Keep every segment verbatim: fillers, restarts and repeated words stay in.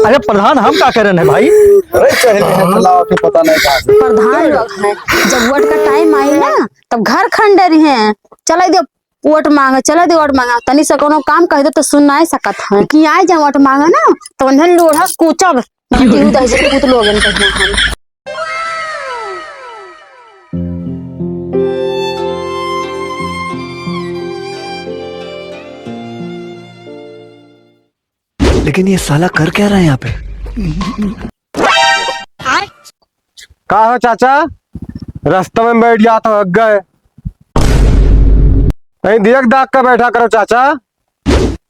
अरे प्रधान, हम का करन है भाई? अरे चहल है, चलाओ, फिर पता नहीं कहाँ से। प्रधान लोग हैं, जब वोट का टाइम आई ना, तब घर खंडर हैं। चला दे वोट मांगे, चला दे वोट मांगे। तनी से कोनो काम कह दे तो सुन नहीं सकत है कि आए जा वोट मांगे ना, तो उन्हें लोढ़ा कूचब। केहू दहिजर पूत लोगन के हियाँ हम। लेकिन ये साला कर क्या रहा है यहाँ पे? का हो चाचा, रास्ता में बैठ जात हो, हग गए। कहीं दियक दाग का बैठा करो चाचा।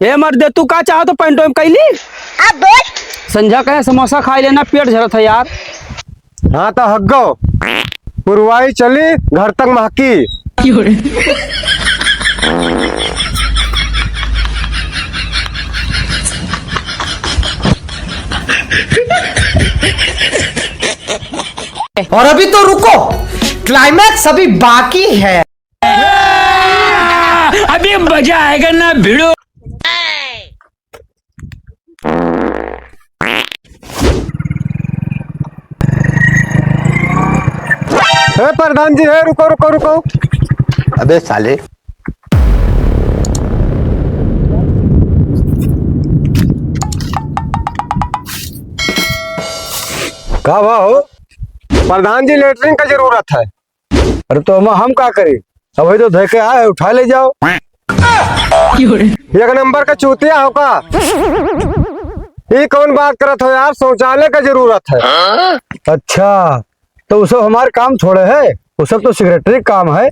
ए मर्दे, तू का चाहत हो पैंटो में कैली? अब बोल। संझा का समोसा खाई लेना, पेट झरत है यार। हाँ तो हग्गो, पुरवाई चली घर तक महकी। और अभी तो रुको, क्लाइमैक्स अभी बाकी है। अभी मजा आएगा ना भिड़ो। हे प्रधान जी, हे रुको, रुको, रुको। अबे साले। का हुआ हो? प्रधान जी, लेटरिन का जरूरत है। अरे तो हम, हम का करी? अबही तो धके आए, उठा ले जाओ। एक नंबर का चूतिया हो का? ई कौन बात करत हो यार? शौचालय का जरूरत है। अच्छा, तो उ सब हमार काम थोड़े है, उ सब तो सेक्रेटरी काम है।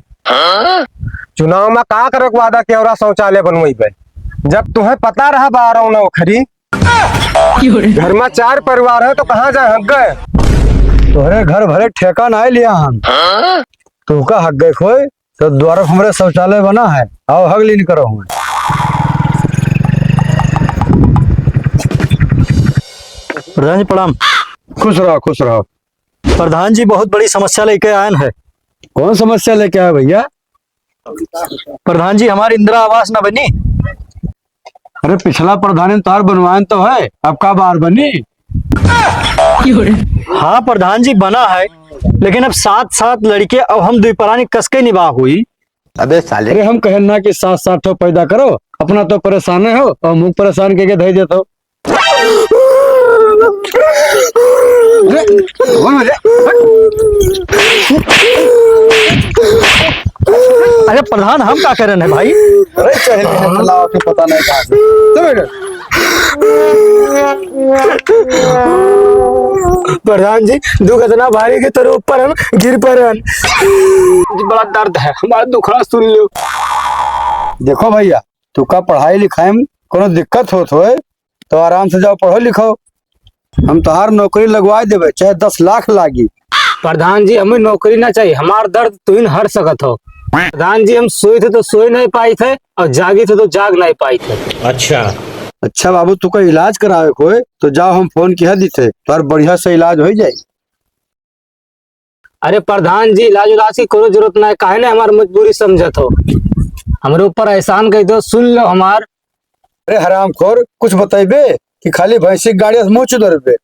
चुनाव में का करे के वादा किया रहा शौचालय बनवाई पे? जब तुम्हें पता रहा बारह नौकरी, घर में चार परिवार है तो कहाँ जाए हग गए? तोहरे घर भरे ठेका नाहीं लिया हम। तू का हग गए खोए? तो द्वारा हमरे शौचालय बना है, आओ हग लीन करो हमें। प्रधान जी प्रणाम। खुश रहो, खुश रहो। प्रधान जी बहुत बड़ी समस्या लेके आयन है। कौन समस्या लेके आए भैया? प्रधान जी, हमार इंदिरा आवास ना बनी। अरे, पिछला प्रधान ने तार बनवायन तो है, अब का बार बनी? हाँ प्रधान जी, बना है, लेकिन अब सात सात लड़के, अब हम दुई परानी कसके निबाह हुई। अबे साले। अरे, हम कहन ना कि सात सात ठो पैदा करो, अपना तो परेशान हो और मुख परेशान के, के धई देत हो। अरे, बोल बे, हट। अरे प्रधान, हम का करन है भाई? अरे चहल है, चलाओ के पता नहीं कहाँ से। चलो इधर। प्रधान जी, दुख इतना भारी कि तोरे ऊपर हम गिर पड़न। जी, बड़ा दर्द है, हमारा दुखड़ा सुन लो। देखो भैया, तुका पढ़ाई लिखाई में कोनो दिक्कत होत होए, तो आराम से जाओ, पढ़ो लिखो। हम तोहार नौकरी लगवाए देबे, चाहे दस लाख लागी। प्रधान जी, हमें नौकरी ना चाहिए, हमार दर्द तुहिन हर सकत हो। प्रधान जी, हम सोए थे तो सोए नहीं पाई थे और जागी थे तो जाग नहीं पाई थे। अच्छा। अच्छा बाबू, तुका इलाज करावे कोई तो जाओ, हम फोन किया दी थे, तोहार बढ़िया से इलाज हो जाए। अरे प्रधान जी, इलाज उलाज की कोनो जरूरत ना है, काहे ना हमार मजबूरी समझत हो? हमरे ऊपर एहसान कह दो, सुन लो हमार। अरे हरामखोर, कुछ बतैबे कि खाली भैंसी के गाड़ी से मुँह चुदरबे?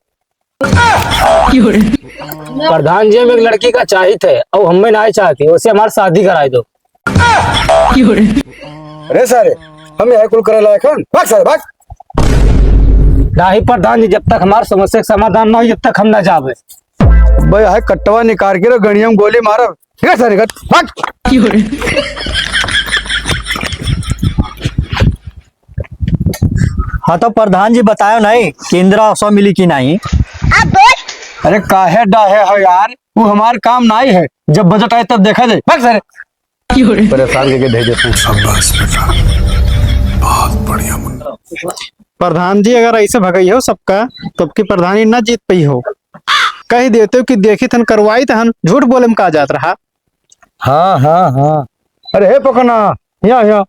प्रधान जी, हम एक लड़की का चाहित है और हमें ना चाहती, उसे हमार शादी कराए दो। अरे सारे, हम यह कुल करे लायक हन? भाग सारे, भाग। नहीं प्रधान जी, जब तक हमार समस्या के समाधान ना हो, जब तक हम ना जावे। भाई, हाय कट्टवा निकाल के रो, गणिया में गोली मारब। निकल सारे, निकल, भाग। हाँ, तो प्रधान जी बतायो नहीं कि इंदिरा आवास मिली कि नहीं? अरे काहे डाहे हो यार, वो हमार काम नहीं है, जब बजट आए तब देखा जाए। भाग सारे। परेशान करके भेज देते हैं। शाबाश बेटा, बहुत बढ़िया मुन्ना। प्रधान जी, अगर ऐसे भगई हो सबका, तो अब की प्रधानी ना जीत पाई हो। कह देते हो कि देखी थन, करवाई थन, झूठ बोले में का जात रहा। हाँ, हाँ, हाँ। अरे हे पकना, यहाँ, यहाँ।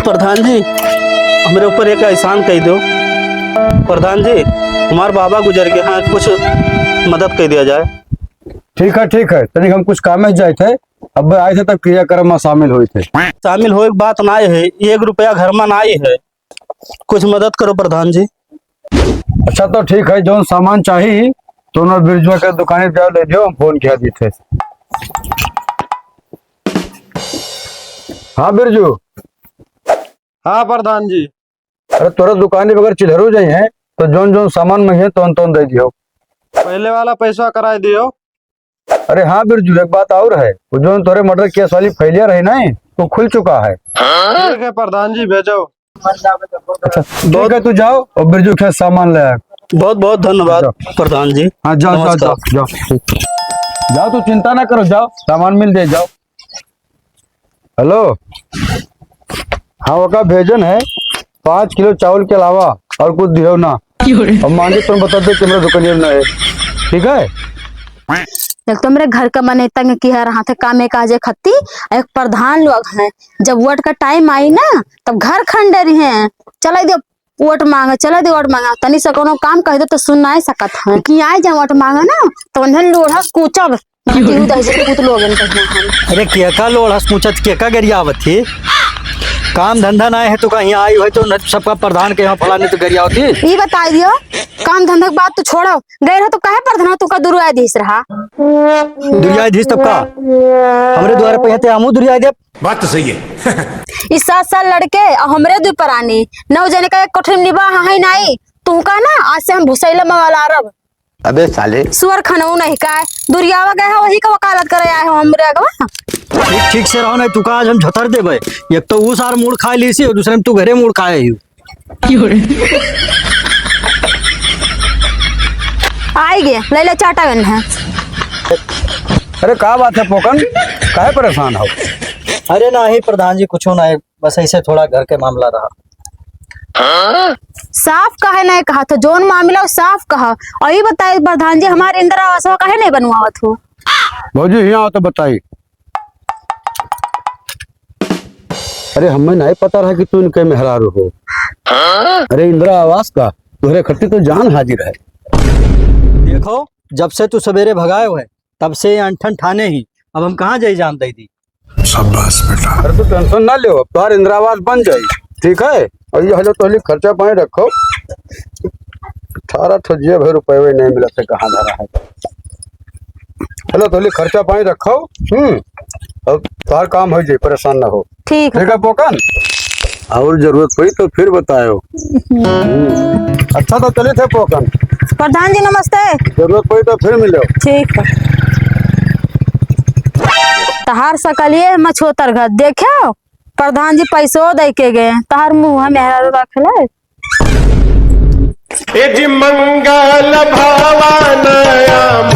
प्रधान जी, हमरे ऊपर एक एहसान कह दो। प्रधान जी, हमार बाबा गुजर गए, हाँ, कुछ मदद कर दिया जाए। ठीक है, ठीक है, तनिक हम कुछ काम में जाए थे, अब आए थे तब क्रियाक्रम में शामिल हुए थे। शामिल होए के बात नाई है, एक रुपया घर में नाई है, कुछ मदद करो प्रधान जी। अच्छा तो ठीक है, जौन सामान चाही तो ना बिरजुआ के दुकाने पे जाओ, ले जाओ, हम फोन किया दी थे। हाँ बिरजू। हाँ प्रधान जी। अरे तोरा दुकानी बगैर चिल्हरू जाई है तो जौन जौन सामान मंगे तौन तौन दे दियो। पहले वाला पैसा कराए दियो। अरे हाँ बिरजू, एक बात और है, वो जौन तोरे मर्डर केस वाली फैलियर है ना, वो खुल चुका है। ठीक है प्रधान जी, भेजो। अच्छा ठीक है, तू जाओ और बिरजू के सामान ले आ। बहुत बहुत धन्यवाद जाओ। प्रधान जी। हाँ जाओ जाओ नमस्कार। जाओ जाओ। जाओ, तू चिंता ना करो, जाओ सामान मिल जाए, जाओ। हेलो, हाँ, ओका भेजन है पाँच किलो चावल के अलावा और कुछ दिहो ना। क्यों रे? अब मांगे तो बता दे कि हमरा दुकानिया में ना है, ठीक है? एक तो मेरे घर का मने तंग किया रहा था कामे काजे खत्ती, एक प्रधान लोग हैं, जब वोट का टाइम आई ना तब घर खंडे रही हैं, चला दे वोट मांगे, चला दे वोट मांगे, तनी से कोनो काम कह दे तो सुन नहीं सकत हैं कि आए जा वोट मांगे ना तो उन्हें लोढ़ा कूचब। जीव दही से पूत लोगन के यहाँ हम। अरे केका लोढ़स पूछत, केका गरियावत थी? काम धंधा ना है तो कहीं आई हुई तो न सबका प्रधान के यहाँ फलाने तो गरियावत थी। ई बताई दियो, काम धंधा के बात तो छोड़ो, गए रहो तो काहे प्रधान तू का दुर्गाधीश रहा? दुर्गाधीश तब का? हमरे द्वारे पे हते हमू दुर्गाधीश। बात तो सही है। ई सात साल लड़के और हमरे दू परानी, नौ जने का एक कोठरी में निबाह है नाई, तू का ना आज से हम भुसैला मवाला अरब। अबे साले। सुअर खनऊ नहीं का है। दुरियावा गए हो, वही का वकालत करे आए हो हमरे अगवा। ठीक, ठीक से रहो, नहीं तू का आज हम झतर देबे। एक तो ऊ सार मूड़ खाए लीसी और दूसरे में तू घरे मूड़ खाए ही। आई गे, ले ले चाटा गन है। अरे का बात है पोकन, काहे परेशान हो? अरे नाही प्रधान जी, कुछो नाही। बस ऐसे थोड़ा घर के मामला रहा। साफ काहे नहीं कहा था, जौन मामला हो साफ कहा। और ये बताए प्रधान जी, हमारे इंदिरा आवासवा काहे नहीं बनवावत हो? भौजी, हियाँ आओ तो बताई। अरे, हमें नहीं पता रहा कि तू इनके मेहरारू हो। अरे, इंदिरा आवास का तोहरे खत्ती तो जान हाजिर है। देखो, जब से तू सवेरे भगाए हुए, तब से ये अनठन ठाने ही। अब हम कहाँ जाई जान दे दी। शाबाश बेटा। अरे तू tension ना ले, अब तोहार इंदिरा आवास बन जाई, ठीक है? और ये हलो तोहली खर्चा पानी रखो, अठारह ठो जेब है, रुपये नहीं मिला से कहाँ धरा है। हलो तोहली खर्चा पानी रखो, हम्म, अब तोहार काम हो जाई, परेशान ना हो। ठीक है। ठीक है पोकन, और जरूरत पड़ी तो फिर बतायो। हम्म। अच्छा तो चलित है पोकन। प्रधान जी नमस्ते। जरूरत पड़ी तो फिर मिलो। ठीक है। तहार सकलिए मछोतर घर देख्यो, प्रधान जी पैसो दे के गए, तहार मुँह मेहरारू रख ले। ए जी मंगल भवन आम